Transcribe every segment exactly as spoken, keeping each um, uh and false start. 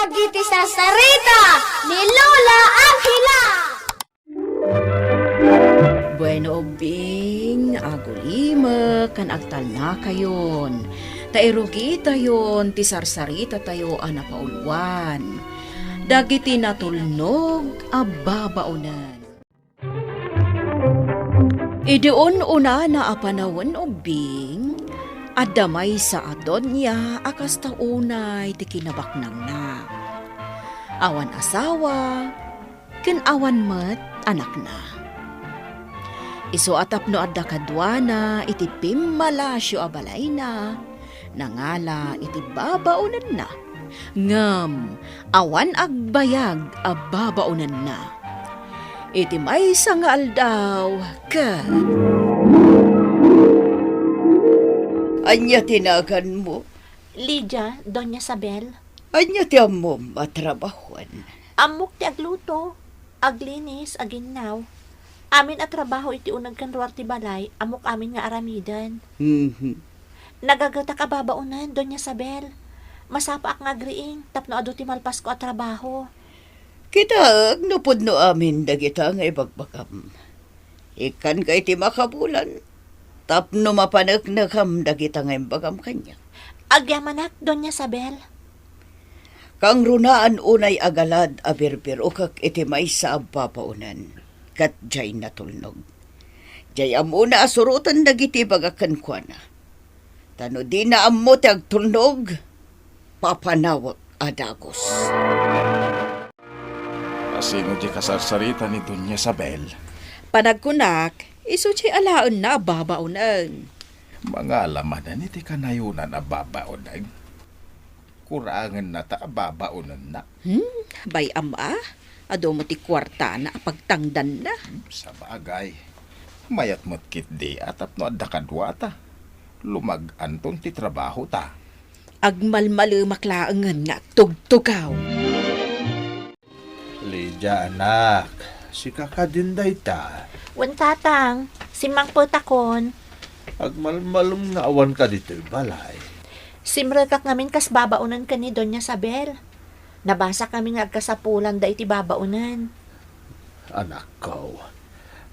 Dagiti sarsarita ni Lola Angela. Bueno, ubbing, agulimek ken agtalnakayon, ta irugitayon ti sarsaritatayo a napauluan, dagiti natulnog a babaonen. Idi un-unana a panawen, ubbing, adda maysa a doña a kasta unay ti kinabaknangna. Awan asawa, ken awan met anakna. Isu a tapno adda kaduana iti pimmalasio a balayna, nangala iti babaonenna, ngem awan agbayag a babaonenna. Iti maysa nga aldaw, ket Ania ti naganmo? Lydia, Doña Isabel. Ania ti ammom a trabahoen? Ammok ti agluto, aglinis, aginnaw. Amin a trabaho iti uneg ken ruar ti balay, ammok amin nga aramiden. Mhm. Nagagetak a babaonen, Doña Isabel. Masapaak nga agriing tapno adu ti malpasko a trabaho. Kitaek no pudno amin dagita nga ibagbagam. Ikkanka iti makabulan tapno mapaneknekam dagita nga imbagam kaniak. Agyamanak, Doña Isabel. Kangrunaan unay a galad a birbirokek iti maysa a babaonen, ket diay natulnog. Diay ammona a suroten dagiti ibagak kenkuana. Ta no dina ammo ti agtulnog, papanawek a dagus. Asino ti kasarsarita ni Doña Isabel? Panagkunak, isu ti alaenna a babaonen. Mangala manen iti kanayonan a babaonen. Kurangennata a babaonenna. Hmm, bay-am a? Adu met ti kuartana a pagtangdanna. Hmm, sabagay. Mayat met ketdi a tapno adda kaduata. Lumag-anton ti trabahota. Agmalmalemak laengen nga agtugtugaw. Lydia, anak, sika kadin dayta? Wen, Tatang, simmangpetakon. Agmalmalem nga awanka ditoy balay. Simrekak ngamin kas babaonen ken ni Doña Isabel. Nabasak ngamin nga agkasapulanda iti babaonen. Anakko,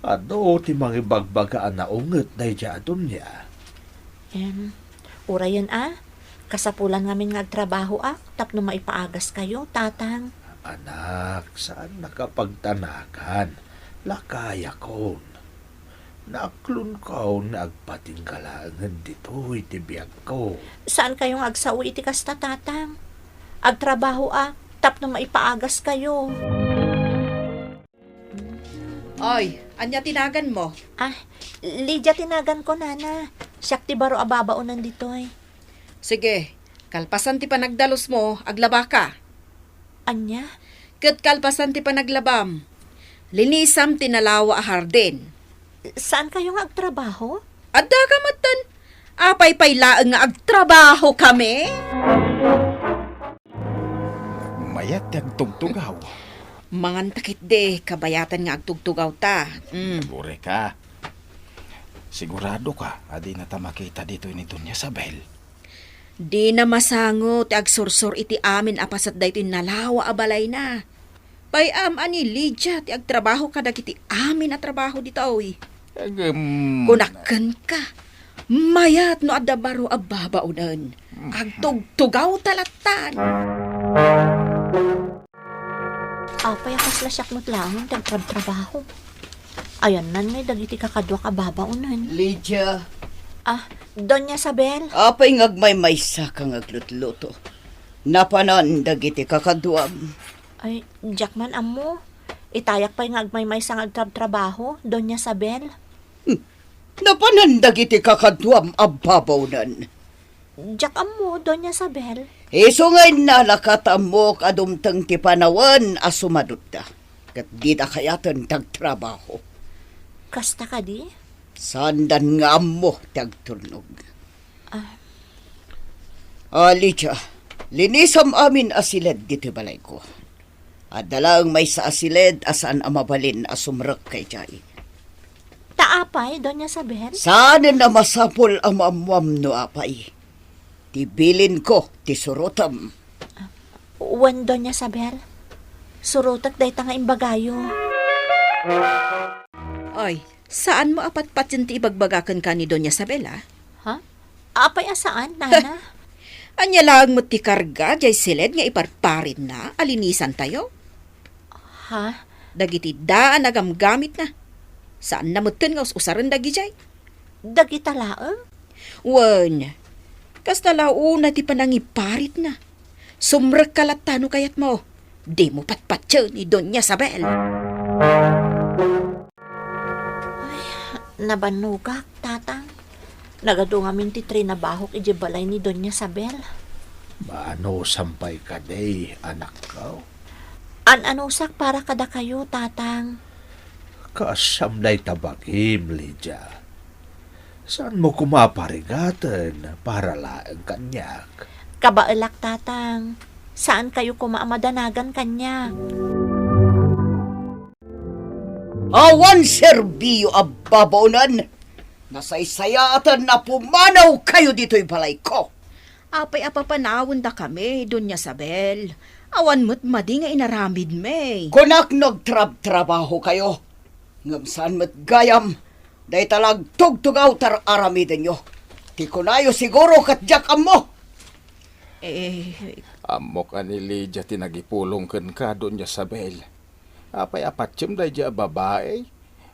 adu ti mangibagbaga a naunget daydiay a dunia. Em, urayen a, kasapulan ngamin nga agtrabahoak tapno maipaagaskayo, Tatang. Anak, saannaka pagtanagan. Lakayakon. Naaklonko nga agpatingga laengen ditoy ti biagko. Saankayo nga agsao iti kasta, Tatang. Agtrabahoak tapno maipaagaskayo. Oy, ania ti naganmo? Ah, Lydia ti naganko, Nana. Siak ti baro a babaonen ditoy. Sige, kalpasan ti panagdalusmo, aglabaka. Ania? Ket kalpasan ti panaglabam, linisam ti nalawa a hardin. Saankayo nga agtrabaho? Addaka metten. Apay pay laeng nga agtrabahokami? Nagmayat ti agtugtugaw. Manganta ketdi, kabayatan nga agtugtugawta. Mm. Nagureka. Siguradoka a dinata makita ditoy ni Doña Isabel. Dina masango ti agsursor iti amin a paset daytoy nalawa a balayna. Bay-am a ni Lydia ti agtrabaho kadagiti amin a trabaho ditoy. Ngem kunak kenka, mayat no adda baro a babaonen. Mm. Agtugtugawta lattan. Apay a kasla siak met laeng ti agtrabtrabaho? Ayannan ngay dagiti kakaduak a babaonen. Lydia. Ah, Doña Isabel? Apay nga agmaymaysaka nga aglutluto? Napanan dagiti kakaduam? Ay, diak man ammo. Itayak pay nga agmaymaysa nga agtrabtrabaho, Doña Isabel. Hmm. Napanan dagiti kakaduam a babaonen? Diak ammo, Doña Isabel. Isu nga innalaka ta ammok a dumteng ti panawen a sumadutda, ket dida kayaten ti agtrabaho. Kasta kadi? Saandan nga ammo ti agtulnog. Ah. Ah, Lydia, linisam amin a siled ditoy balayko. Adda laeng maysa a siled a saan a mabalin a sumrek kaydiay. Ta apay, Doña Isabel? Saanen a masapul a maammuam no apay. Ti bilinko ti surotem. Wen, Doña Isabel, surotek dayta nga imbagayo. Ay, saan mo a patpatien ti ibagbaga kenka ni Doña Isabel, a? Ha? Apay a saan, nana? Ania laeng met ti karga diay siled nga iparparitna a linisantayo? Ha? Dagiti daan a gamgamitna. Saanna metten nga us-usaren dagidiay. Dagita laeng? Wen, kasta la unay ti panangiparitna. Sumrekka latta no kayatmo. Dimo patpatien ni Doña Isabel. Ay, nabannogak, Tatang. Nagadu ngamin ti trinabahok idiay balay ni Doña Isabel. Maanusam pay kadi, anakko? An-anusak para kadakayo, Tatang. Kaasam dayta bagim, Lydia. Saanmo koma a parigaten para laeng kaniak? Kabaelak, Tatang. Saankayo koma a madanagan kaniak. Awan serbiyo a babaonen. Nasaysayaaten a pumanawkayo ditoy balayko. Apay a papanawendakami, Doña Isabel? Awan met madi nga inaramidmi. Kunak no agtrabtrabahokayo. Ngem saan met gayam, dayta la agtugtugaw ti ar-aramidenyo. Ti kunayo siguro ket diak ammo. Eh, ammok a ni Lydia ti nagipulong kenka, Doña Isabel. Apay a patiem daydiay a babai?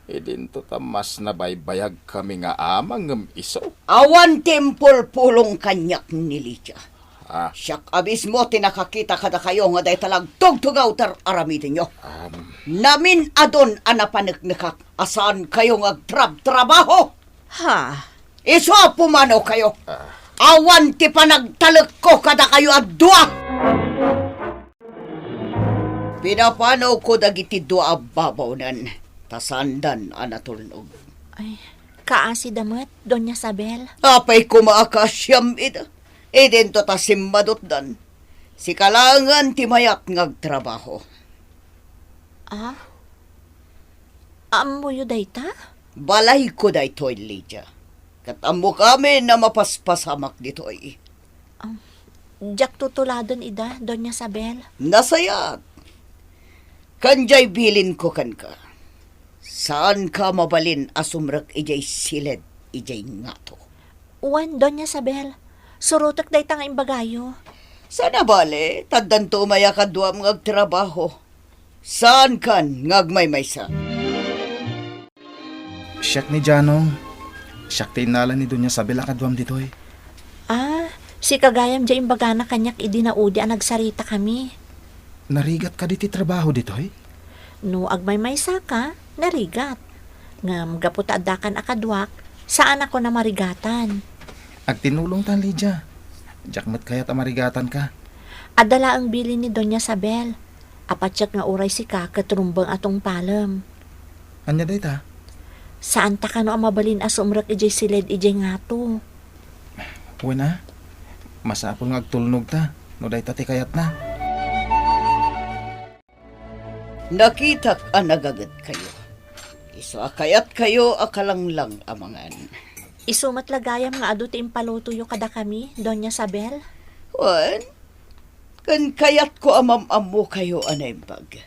Idinto ta mas nabaybayagkami nga ama ngem isu. Awan ti impulpulong kaniak ni Lydia. Ah. Siak a mismo ti nakakita kadakayo nga dayta la agtugtugaw ti ar-aramidenyo. Am. Namin-adun a napaneknekak a saankayo nga agtrabtrabaho. Ha? Isu a pumanawkayo. Ah. Awan ti panagtalekko kadakayo a dua. Pinapanawko dagiti dua a babaonen, ta saandan a natulnog. Ay, kaasida met, Doña Isabel. Apay koma a kaasiam ida? Idinto ta simmadutdan. Sika laengen ti mayat nga agtrabaho. Ah? Ammoyo dayta? Balayko daytoy, Lydia. Ket ammokami a mapaspasamak ditoy. Ah, diak tutuladen ida, Doña Isabel. Nasayaat. Ken diay bilinko kenka, saanka mabalin a sumrek idiay siled idiay ngato. Wen, Doña Isabel, surotek dayta nga imbagayo. Saan a bale, ta addanto umay a kaduam nga agtrabaho. Saankan nga agmaymaysa. Siak ni Janong. Siak ti innala ni Doña Isabel a kaduam ditoy. Ah, sika gayam diay imbagana kaniak idi naudi a nagsaritakami. Narigat kadi ti trabaho ditoy? No agmaymaysaka, narigat. Ngem gapu ta addakan a kaduak, saanak a marigatan. Agtinulongtan, Lydia. Diak met kayat a marigatanka. Adda laeng bilin ni Doña Isabel. Apatiek nga uray sika ket rumbeng a tungpalem. Ania dayta? Saanta kano a mabalin a sumrek idiay siled idiay ngato. Wen a, masapul nga agtulnogta no dayta ti kayatna. Nakitak a nagagetkayo. Isu a kayatkayo a kalanglang a mangan. Isu met la gayam nga adu ti impalutoyo kadakami, Doña Isabel? Wen, ken kayatko a mam-ammokayo a naimbag.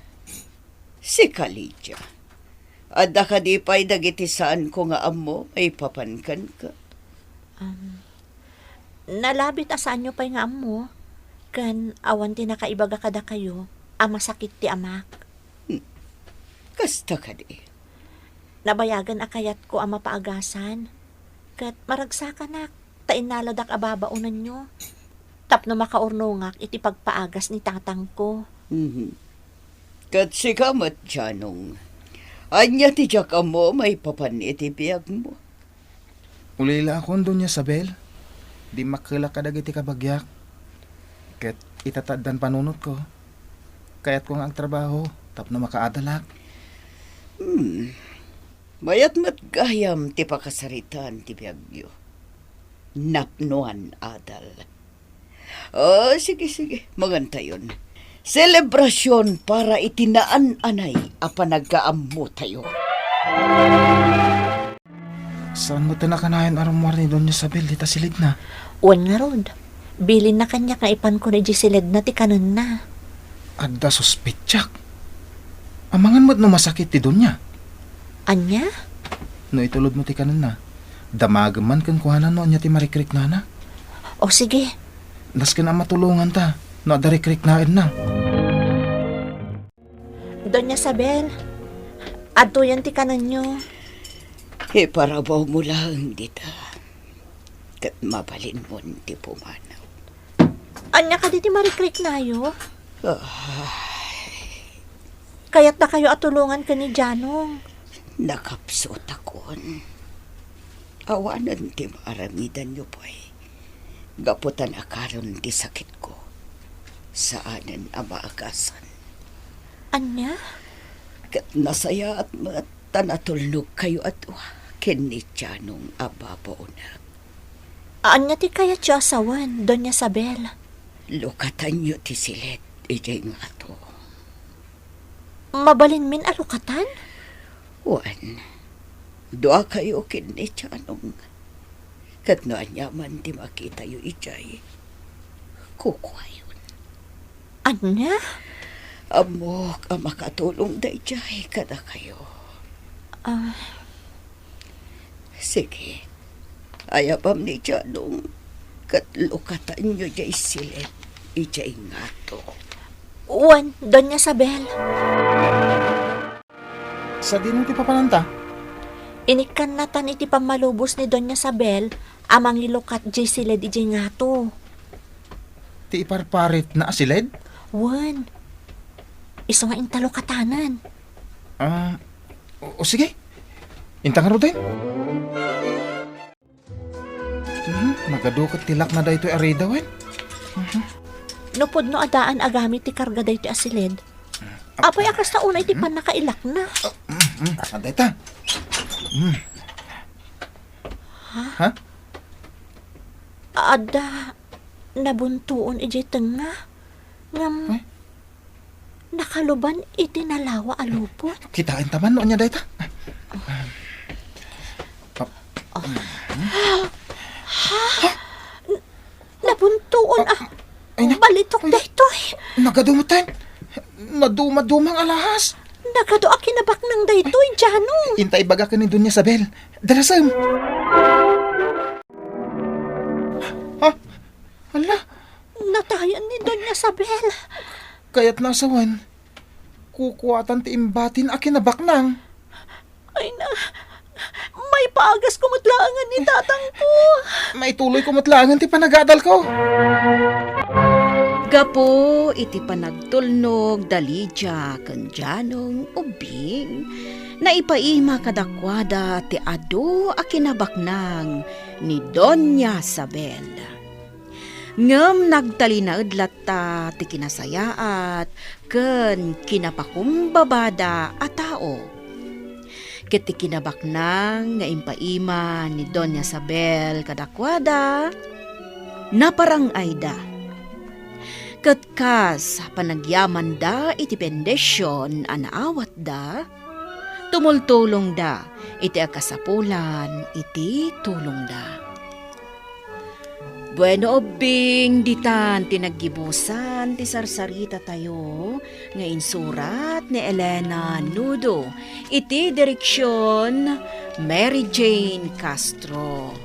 Sika, Lydia, adda kadi pay dagiti saanko nga ammo maipapan kenka? Am, nalabit a saanyo pay nga ammo, ken awan ti nakaibaga kadakayo a masakit ti amak. Hmm. Kasta kadi. Nabayagen a kayatko a mapaagasan, ket maragsakanak ta innaladak a babaonenyo tapno makaurnongak iti pagpaagas ni tatangko. Mhm. Ket sika met, Janong, ania ti diak ammo maipapan iti biagmo? Ulilaakon, Doña Isabel. Dimmakkelak kadagiti kabagiak. Ket ita ta addan panunotko, kayatko nga agtrabaho tapno makaadalak. Hmm. Mayat met gayam ti pakasaritaan ti biagyo. Napnoan adal. Oh, sige, sige. Mangantayon. Selebrasion para iti naan-anay a panagkaammotayo. Saan met a nakanayon a rummuar ni Doña Isabel dita siledna? Wen ngarud, bilinna kaniak nga ipankon idiay siledna ti kanenna. Adda suspetsak. Amangan met no masakit ti Doña. Ania? No itulodmo ti kanenna, damagem man kenkuana no ania ti marikriknana. O sige. Nasken a matulonganta no adda rikriknaenna. Doña Isabel, adtoyen ti kanenyo. Iparabawmo laeng dita, ket mabalinmon ti pumanaw. Ania kadi ti marikriknayo? Ay. Kayatdakayo a tulongan ken ni Janong. Nakapsutakon. Awanen ti maaramidanyo pay. Gapu ta nakaron ti sakitko, saanen a maagasan. Ania? Ket nasayaat met ta natulnogkayo a dua ken ni Janong a babaonek. Ania ti kayatyo a sawen, Doña Isabel? Lukatanyo ti siled idiay ngato. Mabalinmin a lukatan? Wen, duakayo ken ni Janong. Ket no aniaman ti makitayo idiay, kukuayon. Ania? Ammok a makatulong daydiay kadakayo. Ah. Sige, ayabam ni Janong, ket lukatanyo diay siled idiay ngato. Wen, Doña Isabel. Sadino ti papananta? Inikkannatan iti pammalubos ni Doña Isabel a mangilukat diay siled idiay ngato. Ti iparparitna a siled? Wen. Isu nga inta lukatanen. Ah, o, o sige. Inta ngaruden. Mhm, nagadu ket ti lakna daytoy a ridawen. Mhm. No pudno a daan a gamit ti karga daytoy a siled, apay a kasta unay ti pannakailakna? Ah, mm, mm, adda ita. Mm. Ha? Ha? Adda nabuntoon idiay tengnga. Ngem, ay. Nakaluban iti nalawa a lupot. Kitaenta man no ania dayta. Ah. Ha? N-, nabuntoon a. Ay, na-, balitok ay, na-, daytoy. Nagadu metten. Nadumadumang alahas. Nagadu a kinabaknang daytoy, Janong. Inta ibaga ken ni Doña Isabel. Dalasem. Ha? Hala? Natayan ni Doña Isabel. Kayatna a sawen, kukuatan ti imbatin a kinabaknang. Ay na, maipaagas ko met laengen ni tatangko. Maituloy ko met laengen ti panagadalko. Gapu iti panagtulnog da Lydia ken Janong Ubbing, naipaima kadakuada ti adu a kinabaknang ni Doña Isabel. Ngem nagtalinaed latta ti kinasayaat ken kinapakumbabada a tao. Ket ti kinabaknang nga impaima ni Doña Isabel kadakuada, naparang-ayda. Ket kas panagyamanda iti bendision a naawatda, tumultulongda iti agkasapulan iti tulongda. Bueno, Ubbing, ditan ti naggibusan ti sarsarita tayo nga insurat ni Elena Nudo iti direksion Mary Jane Castro.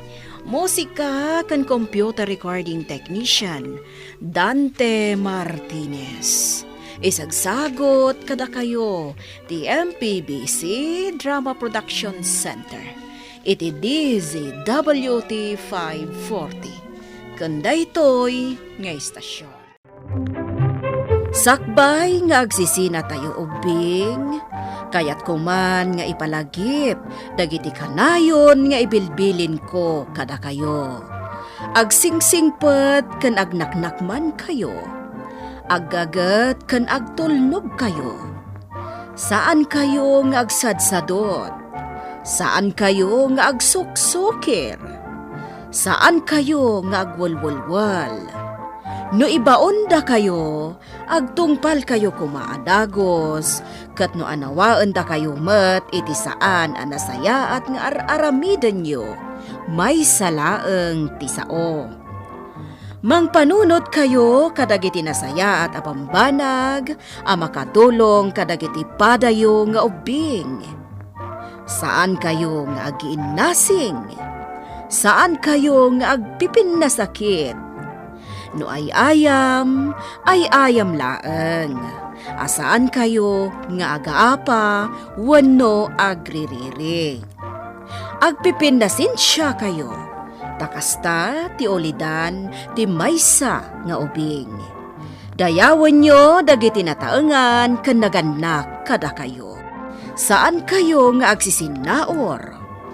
Musika ken computer recording technician, Dante Martinez. Isagsagut kadakayo ti M P B C Drama Production Center iti D Z W T five forty ken daytoy nga istasyon. Sakbay nga agsisina tayo, Ubbing, kayatko man nga ipalagip dagiti kanayon nga ibilbilinko kadakayo. Agsingsingpet ken agnaknakmankayo. Aggaget ken agtulnogkayo. Saankayo nga agsadsadot. Saankayo nga agsuksukir. Saankayo nga agwelwelwel. No ibaondakayo, agtungpalkayo koma a dagus, ket no anawaendakayo met iti saan a nasayaat nga ar-aramidenyo, maysa laeng ti sao. Mangpanunotkayo kadagiti nasayaat a bambanag a makatulong kadagiti padayo nga ubbing. Saankayo nga agiinnasing. Saankayo nga agpipinnasakit. No ay-ayam, ay-ayam laeng. A saankayo nga agaapa wenno agririri. Agpipinnasensiakayo, ta kasta ti ulidan ti maysa nga ubing. Dayawenyo dagiti nataengan ken nagannak kadakayo. Saankayo nga agsisinnaur,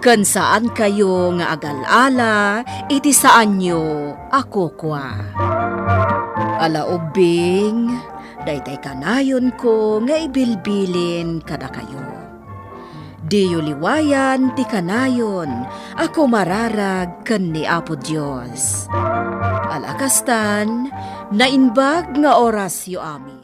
ken saankayo nga agal-ala iti saanyo a kukua. Ala ubbing, daytay kanayonko nga ibilbilin kadakayo. Diyo liwayan ti kanayon a kumararag ken ni Apo Dios. Ala kastan, naimbag nga orasyo amin.